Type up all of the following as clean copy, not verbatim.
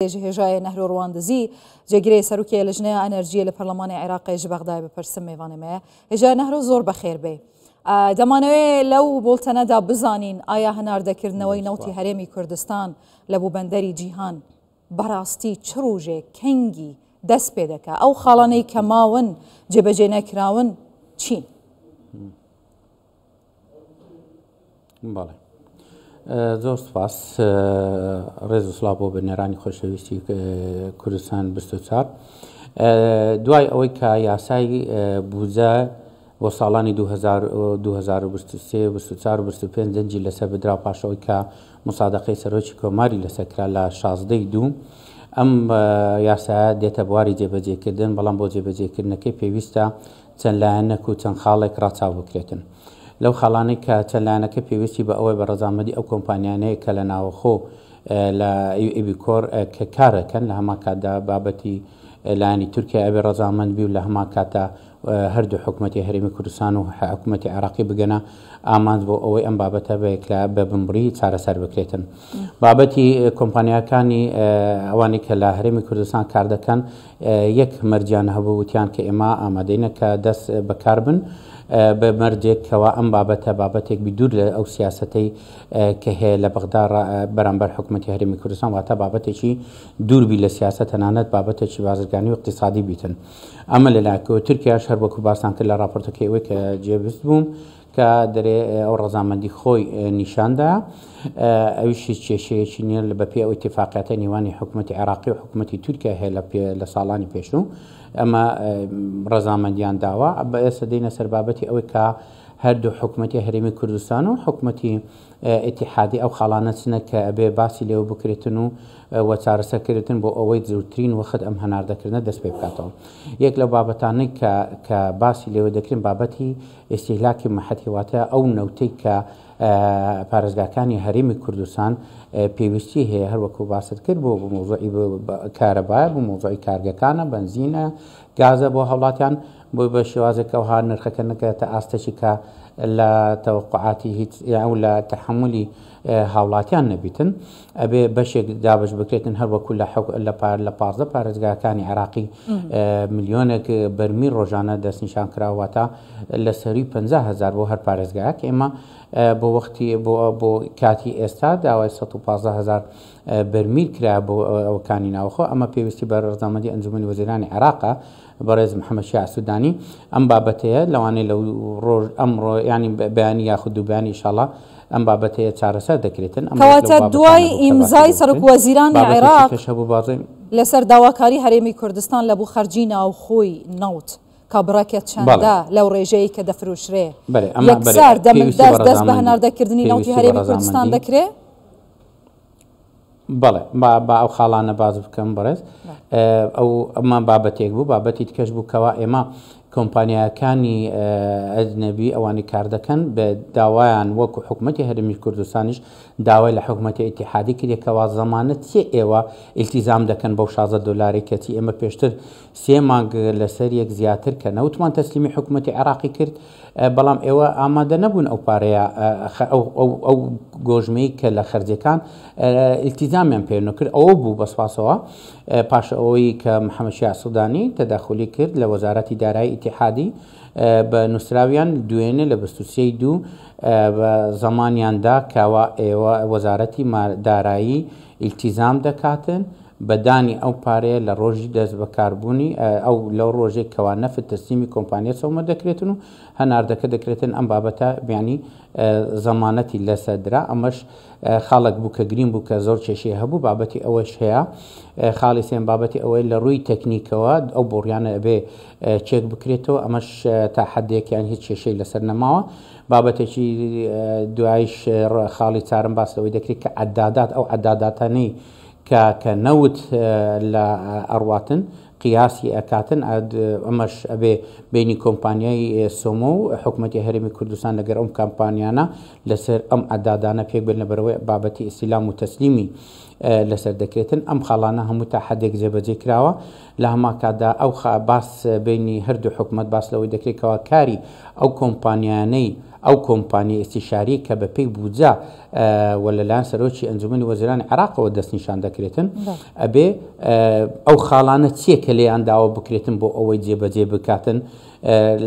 هێژایە نەهرۆ ڕواندزی، جێگرێ سەروکێ لجنەیا ئەنەرجیە لە پەرلەمانێ عێراقێ ژ بەغداێ بپرسم مێڤانێ مەیە. هێژایە نەهرۆ زۆر بەخێر بێی. دەمانەوێ لەو بوڵتەنەدا بزانین ئایا هەناردەکردنەوەی نەوتی هەرێمی کوردستان لە بۆ بەندەری جیهان بەڕاستی چ ڕوژێ کەنگی دەست پێ دەکا؟ ئەو خاڵانەی کە ماون جێبەجێ نەکراون چین؟ بەڵێ زۆر سپاس ڕێز و سڵاو بۆ بینەرانی خۆشەویستی کوردستان 24 دوای ئەوەی کە یاسای بوجە بۆ ساڵانی 2023 24 25 دەنجی لەسەر بدرا پاشەوەی کە مسادقەی سەرۆکی کۆماری لەسەر کرا لە 16 دوو ئەم یاسایە دێتە بواری جێبەجێکردن بەڵام بۆ جێبەجێکردنەکەی پێویستە چەند لایەنەک و چەند خاڵێک ڕەچاو بکرێتن. لەو خاڵانەی کە چەند لایەنەکە پێویستی بە ئەوەی بە ڕەزامەندی ئەو کۆمپانیانەیە کە لە ناوەخۆ لە ئیبیکۆر کە کارەکەن لە هەمان کاتدا بابەتی لایەنی تورکیا ئەبێ ڕەزامەند بی و لە هەمان کاتدا هەردوو حکوومەتی هەرێمی کوردستان و حکوومەتی عێراقی بگەنە ئامانج بۆ ئەوەی ئەم بابەتە بە یەکلا بە بنبڕی چارەسەر بکرێتن. بابەتی کۆمپانیاکانی ئەوانەی کە لە هەرێمی کوردستان کار دەکەن یەک مەرجیان هەبوو وتیان کە ئێمە ئامادەینە کە دەست بەکار بن بە مەرجێک کەوا ئەم بابەتە بابەتێک بی دوور لە ئەو سیاسەتەی کە هەیە لە بەغدا بەرامبەر حکوومەتی هەرێمی کوردستان واتە بابەتێکی دوور بی لە سیاسەت تەنانەت بابەتێکی بازرگانی و اقتصادی بیتن ئەمە لەلایەکەوە تورکیاش هەر وەکو باستان کرد لە راپۆرتەکەی ئەوەی کە جێبست بووم کە دەرێ ئەو ڕەزامەندی خۆی نیشاندا ئەویش هیچ کێشەیەکی نییە لە بەپێی ئەو ئیتیفاقیاتە نێوانی حکوومەتی عێراقی و حکوومەتی تورکیا هەیە لە ساڵانی پێشوو ئەمە ڕەزامەندیان داوە بە ئێستا دێنە سەر بابەتی ئەوەی کە هەردوو حکوومەتی هەرێمی کوردستان و حکوومەتی ئیتیحادی ئەو خاڵانە چنە کە ئەبێ باسی لێوە بکرێتن و و چارەسەر کرێتن بۆ ئەوەی زووترین وەخت ئەم هەناردەکردنە دەست پێ بکاتەوە. یەک لەو بابەتانەی کە کە باسی لێوە دەکرێن بابەتی ئیستیهلاکی مەحەتی واتە ئەو نەوتەی کە پارێزگاکانی هەرێمی کوردستان پێویستی هەیە هەر وەکو باست کرد بۆ مەوزوعی کارەبایە بۆ مەوزوعی کارگەکانە بەنزینە گازە بۆ هاوڵاتیان بۆی بە شێوازێک ئەوها نرخەکە نەکەوێتە ئاستێکی کە لە تەوەقعاتی هیچ یان لە تەحەمولی هاوڵاتیان نەبیتن ئەبێ بەشێک دابش بکرێتن هەر وەکو لە لە پار لە 15 پارێزگاکانی عێراقی ملیۆنێک بەرمیل ڕۆژانە دەستنیشان کراوەتە لە سەروی 50 هزار بۆ هەر پارێزگایەک ئێمە بۆ وەختی بۆ بۆ کاتی ئێستا داوای 115 هزار بەرمیل کرا بۆ ئەوەکانی ناوخۆ ئەمە پێویستی بە ڕەزامەندی ئەنجومەنی وەزیرانی عێراقە بەڕێز محەممەد شیاع سودانی ئەم بابەتەیە لەوانەیە لەو ڕۆژ ئەمڕۆ ینی بەیانی یاخود دووبیانی ئیشاڵا ئەم بابەتەیە چارەسەر دەکرێتن ئەم کەواتە دوای ئیمزای سەرۆک وەزیرانی عێراق هەبوو بازێ لەسەر داواکاری هەرێمی کوردستان لە بۆ خەرجی ناوخۆی نەوت کە بڕەکە چەندە لەو ڕێژەیە کە دەفرۆشرێ یەکسەر دەمل دەست دەست بە هەناردەکردنی نەوتی هەرێمی کوردستان دەکرێ؟ بەڵێ با با ئەو خاڵانە باس بکەم بەڕێز ئەو ئەمە بابەتێک بوو بابەتی تکەش بوو کەوا ئێمە کۆمپانیاکانی ئەجنەبی ئەوانی کار دەکەن بە داوایان وەکو حکوومەتی هەرمی کوردستانیش داوای لە حکوومەتی ئیتیحادی کردێ کەوا زەمانەت چێ ئێوە ئیلتیزام دەکەن بەو 16 دلاری کەچی ئێمە پێشتر سێ مانگ لەسەر یەک زیاتر کە نەوتمان تەسلیمی حکوومەتی عێراقی کرد بەڵام ئێوە ئامادە نەبوون ئەو پارەیە ئەو گۆژمەی کە لە خەرجەکان ئیلتیزامیان پێ نەکرد ئەوە بوو بە سوپاسەوە پاش ئەوەی کە محەممەد شیاع سودانی تەداخلی کرد لە وەزارەتی دارایی ئیتیحادی بە نووسراویان دوێنێ لە 23 دوو بە زەمانیاندا کەوا ئێوە وەزارەتی دارایی ئیلتیزام دەکاتن بە دانی ئەو پارەیە لە ڕۆژی دەست بەکاربوونی ئەو لەو ڕۆژەی کەوا نەفت تەسلیمی کۆمپانیا سەومە دەکرێتن و هەناردەکە دەکرێتن ئەم بابەتە بیانی زەمانەتی لەسەر درا ئەمەش خاڵێک بوو کە گرین بوو کە زۆر کێشەی هەبوو بابەتی ئەوەش هەیە خاڵی سێم بابەتی ئەوەی لە ڕووی تەکنیکەوە ئەو بۆڕیانە ئەبێ چێک بکرێتەوە ئەمەش تا حدێکیان هیچ کێشەی لەسەر نەماوە بابەتێکی دوایش خاڵی چارم باس لەوەی دەکرێت کە عدادات ئەو عداداتانەی کە کە نەوت لە ئەڕواتن قیاسی ئەکاتن ئەمەش ئەبێ بینی کۆمپانیای سۆمۆ و حکومەتی هەرێمی کوردستان لەگەر ئەم کامپانیانە لەسەر ئەم عەدادانە پێک بێن لەبەرئەوەی بابەتی ئیستیلام و تەسلیمی لەسەر دەکرێتن ئەم خاڵانە هەموو تا حەدێک جێبەجێ کراوە لە هەمان کاتدا ئەو باس بینی هەردوو حکومەت باس لەوەی دەکرێت کەوا کاری ئەو کۆمپانیانەی ئەو کۆمپانیای ئیستیشاری کە بە پێی بودجە و لەلایەن سەرۆکی ئەنجومەنی وەزیرانی عێراقەوە دەستنیشان دەکرێتن ئەبێ ئەو خاڵانە چییە کە لێیان داوە بکرێتن بۆ ئەوەی جێبەجێ بکاتن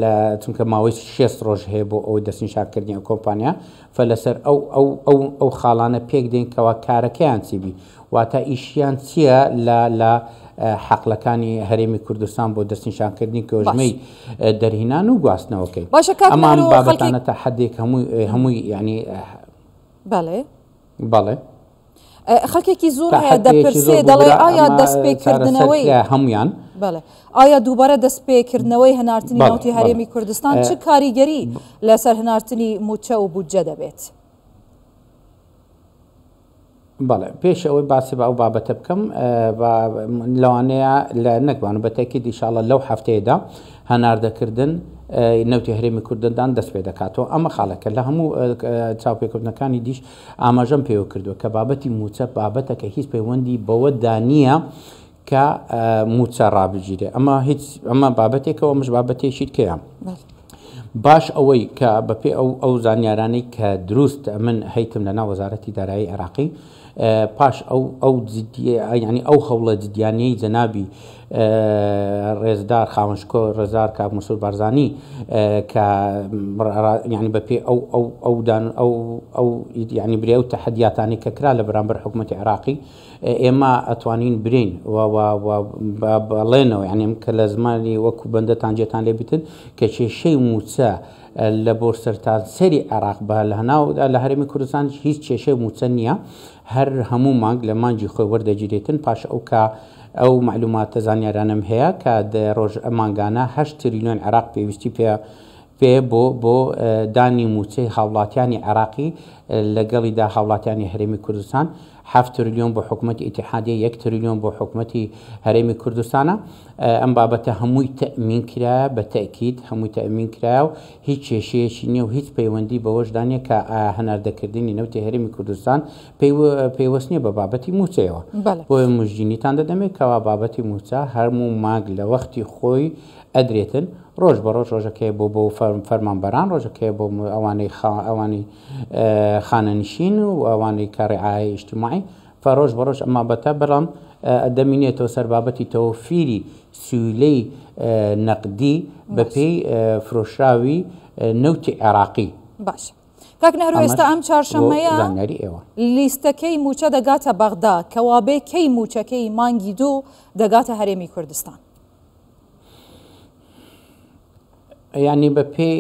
لە چونکە ماوەی 6 ڕۆژ هەیە بۆ ئەوەی دەستنیشانکردنی ئەو کۆمپانیا فە لەسەر ئەو ئەو ئەو ئەو خاڵانە پێک دێن کەوا کارەکەیان چی بی واتە ئیشیان چییە لە لە حەقلەکانی هەرێمی کوردستان بۆ دەستنیشانکردنی کۆژمەی دەرهینان و گواستنەوەکەی باشە کاک ئەمان نەهرۆ خەڵکی بابەتانە تا حدێک هەمووی هەمووی یعنی بەڵێ بەڵێ خەڵکێکی زۆر تا هەیە حدێکی دەپرسێ زۆر دەڵێ ببورە ئایا ئەمە دەست چارەسەر پێکردنەوەی کرا هەمویان بەڵێ ئایا دووبارە دەست پێکردنەوەی هەنارتنی بەڵێ نەوتی بەڵێ هەرێمی کوردستان چ کاریگەری لەسەر هەنارتنی مووچە و بودجە دەبێت؟ بەڵێ پێش ئەوەی باسی بە ئەو بابەتە بکەم لەوانەیە لە نەکوان بە تەکید ئیشاڵە لەو هەفتەیەدا هەناردەکردن نەوتی هەرێمی کوردستان دەست پێ دەکاتەوە ئەمە خاڵەکە لە هەموو چاوپێکەوتنەکانی دیش ئاماژەم پێوە کردووە کە بابەتی موچە بابەتەکە هیچ پەیوەندی بەوەدا نییە کە موچە ڕابگیرێ ئەمە هیچ ئەمە بابەتێکەوە مش بابەتێکی کەیە باش ئەوەی کە بەپێ ئەو ئەو زانیارانەی کە دروست من هەیتم لە ناو وەزارەتی دارایی عێراقی پاش ئەو ئەو ینی ئەو هەوڵە جدیانەی جەنابی ڕێزدار خاوەنشکۆ ڕێزدار کاک مەسرور بارزانی کە ینی بەپێ ئەو ئەو ئەو دان ئەو ئەو ینی برێ ئەو تەحەدیاتانی کە کرا لە بەرامبەر حکوومەتی عێراقی ئێمە ئەتوانین برین و و و بەڵێنەوە یعنی کە لە زمانی وەکو بەندەتان جێتان لێ بیتن کە کێشەی مووچە لە بۆ سەرتاسەری عێراق بە لە هەناو لە هەرێمی کوردستان هیچ کێشەی مووچە نییە هەر هەموو مانگ لە مانگی خۆی وەردەگیرێتن پاش ئەو کە ئەو معلوماتە زانیارانم هەیە کە ڕۆژ مانگانە 8 تریلیۆن عێراق پێویستی پێ پێ بۆ بۆ دانی مووچەی هاوڵاتیانی عێراقی لەگەڵیدا هاوڵاتیانی هەرێمی کوردستان حەفت ترلیۆن بۆ حکومەتی ئیتیحادیە یەک ترلیۆن بۆ حکومەتی هەرێمی کوردستانە ئەم بابەتە هەمووی تەئمین کرایە بە تەئکید هەمووی تەئمین کرایە و هیچ کێشەیەکی نییە و هیچ پەیوەندی بەوەشدا نییە کە هەناردەکردنی نەوتی هەرێمی کوردستان پەیوەست نییە بە بابەتی مووچەیەوە بۆیە مژدینیتان دەدەمێ کەوا بابەتی مووچە هەرموو مانگ لە وەختی خۆی ئەدرێتن ڕۆژ بە ڕۆژ ڕۆژەکەی بۆ بۆ فەرمانبەران ڕۆژەکەی بۆ ئەوانەی ئەوانەی خانەنشین و ئەوانەی کە ڕعایە ئیجتیماعی فە ڕۆژ بە ڕۆژ ئەم بابەتە بەڵام دەمینێتەوە سەر بابەتی تەوفیری سیولەی نەقدی بەپێی فرۆشراوی نەوتی عێراقی. باشە کاک نەهرۆ ئێستا ئەم چوارشەممەیە زانیاری ئێوە. لیستەکەی مووچە دەگاتە بەغدا کەوابێ کەی مووچەکەی مانگی دوو دەگاتە هەرێمی کوردستان؟ یانی بە پێی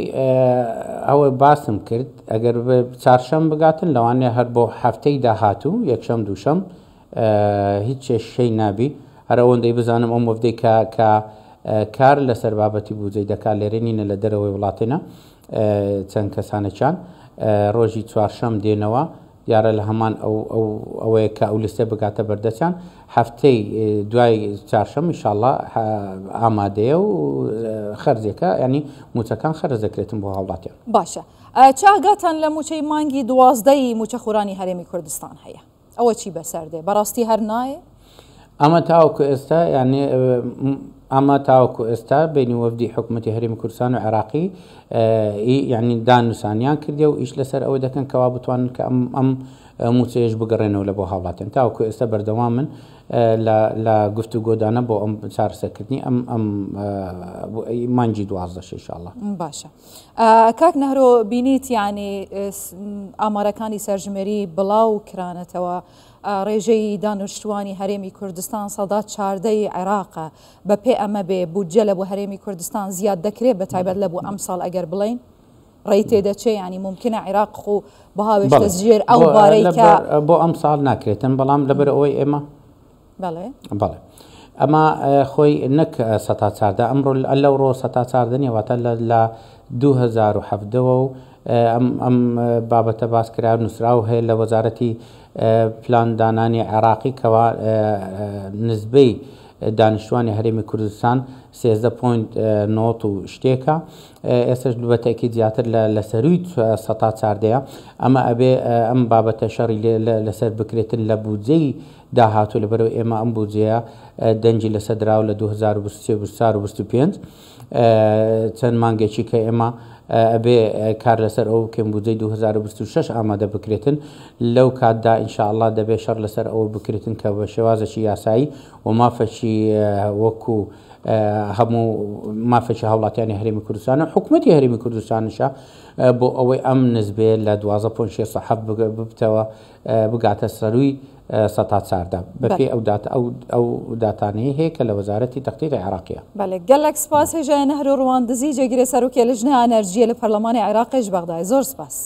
ئەوە باسم کرد ئەگەر چارشەم بگاتن لەوانەیە هەر بۆ هەفتەی داهاتوو یەکشەم دووشەم هیچ کێشەی نابی هەر ئەوەندەی بزانم ئەو مەبدەی کە کە کار لەسەر بابەتی بودجەی دەکات لێرە نینە لە دەرەوەی وڵاتێنە چەند کەسانێکیان ڕۆژی چوارشەم دێنەوە دیارە لە هەمان ئەو ئەو ئەوەیە کە ئەو لیستە بگاتە بەردەستیان هەفتەی دوای چارشەم ئیشاڵڵا ئامادەیە و خەرجێکە ینی موچەکان خەرج دەکرێتن بۆ هاوڵاتیان. باشە چ ئاگاتان لە موچەی مانگی دوازدەی موچەخۆرانی هەرێمی کوردستان هەیە؟ ئەوە چی بەسەر دێ؟ بەڕاستی هەر نایێ؟ ئەمە تاوەکو ئێستا یعنی ئەمە تاوەکو ئێستا بینی وەفدی حکوومەتی هەرێمی کوردستان و عێراقی یعنی دانوسانیان کردی و ئیش لەسەر ئەوە دەکەن کەوا بتوانن کە ئەم ئەم موچەیەش بگەڕێنەوە لە بۆ هاوڵاتیان تاوەکو ئێستا بەردەوام من لە گفتوگۆدانە بۆ ئەم چارەسەرکردنی ئەم ئەم مانگی دوازدە ئینشاءاللە. باشە کاک نەهرۆ بینیت یعنی ئامارەکانی سەرژمێری بڵاو کرانەتەوە ڕێژەی دانیشتووانی هەرێمی کوردستان 14% عێراقە بە پێ ئەمە بێ بودجە لە بۆ هەرێمی کوردستان زیاد دەکرێت بە تایبەت لە بۆ ئەمساڵ ئەگەر بڵین ڕێی تێدەچێ ینی ممکنە عێراق خۆ بهاوێشتە ژێر ئەو بارەی کە بۆ ئەم ساڵ ناکرێتن بەڵام لەبەر ئەوەی ئێمە بەڵێ بەڵێ ئەمە خۆی نەک سەتا چاردە ئەمڕۆ لەو ڕۆ سەتا چاردە نیە واتە لە 2017ەوە و ئەم ئەم بابەتە باس کرا نووسراو هەیە لە وەزارەتی پلاندانانی عێراقی کەوا نزبەی دانیشتوانی هەرێمی کوردستان 13 point نۆت و شتێکە ئێستش بە تەئکید زیاتر لە لە سەرووی سەتا چاردەیە ئەمە ئەبێ ئەم بابەتە شەڕی لەسەر بکرێتن لە بودجەی داهاتوو لەبەرەوە ئێمە ئەم بودجەیە دەنگی لەسەر دراوە لە 2023 24 و 25 چەند مانگێکی کە ئێمە ئەبێ کار لەسەر ئەو بکەین بودجەی 2026 ئامادە بکرێتن لەو کاتدا ئینشاءاللە دەبێ شەڕ لەسەر ئەوە بکرێتن کە بە شێوازێکی یاسایی و مافێکی وەکو هەموو مافێکی هاوڵاتیانی هەرێمی کوردستان و حکوومەتی هەرێمی کوردستانیشە بۆ ئەوەی ئەم نزبێ لە 12.67 ببتەوە بگاتە سەروی سەتا چاردە بەپێی ئەو داتا ئەو ئەو داتانەی هەیە کە لە وەزارەتی تەختیقی عێراقیە. بەلێ گەلەک سپاس هێژایە نەهرۆ ڕواندزی جێگرێ سەرۆکێ لجنەێ ئەنەرجیە لە پەرلەمانێ عێراقێ ژ بەغداێ زۆر سپاس.